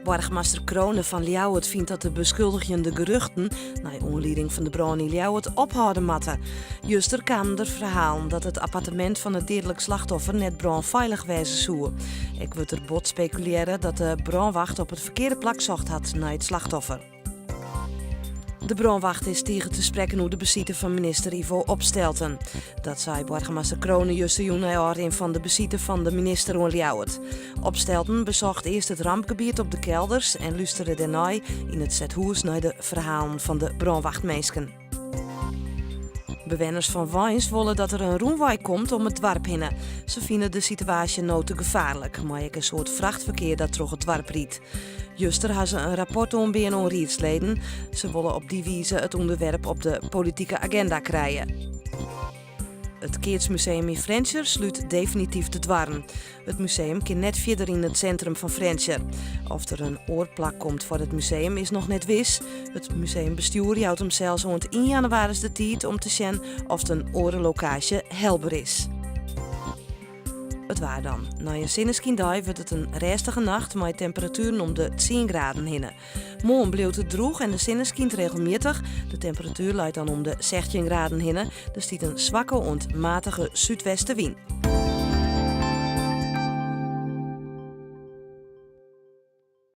Boargemaster Crone fan Ljouwert fynt dat de beskuldigjende geruchten nei oanlieding fan de brân yn Ljouwert ophâlde moatte. Juster kamen der ferhalen dat it appartemint fan it deadlik slachtoffer net brânfeilich wêze soe. Ek wurdt der bot spekulearre dat de brânwacht op it ferkearde plak socht hat nei it slachtoffer. De brânwacht is tige te sprekken oer de besite fan minister Ivo Opstelten. Dat sei boargemaster Crone justerjûn nei ôfrin fan de besite fan de minister oan Ljouwert. Opstelten besocht earst it rampgebiet op de Kelders en lústere dêrnei yn it stedhûs nei de ferhalen fan de brânwachtminsken. Bewenners fan Warns wolle dat der in rûnwei komt om it doarp hinne. Se fine de situaasje no te gefaarlik, mei ek in soad frachtferkear dat troch it doarp rydt. Juster ha se in rapport oanbean oan riedsleden. Se wolle op dy wize it ûnderwerp op de politike agenda krije. It Keatsmuseum yn Frjentsjer slút definityf de doarren. It museum kin net fierder yn it sintrum fan Frjentsjer. Oft der in oar plak komt foar it museum is noch net wis. It museumbestjoer jout himsels oant ien jannewaris de tiid om te sjen oft in oare lokaasje helber is. It waar dan. Nei in sinneskyndei wurdt it in rêstige nacht mei temperatueren om de tsien graden hinne. Moarn bliuwt it drûch en de sinne skynt regelmjittich. De temperatuer leit dan om de 16 graden hinne. Der stiet in swakke oant matige súdwestewyn.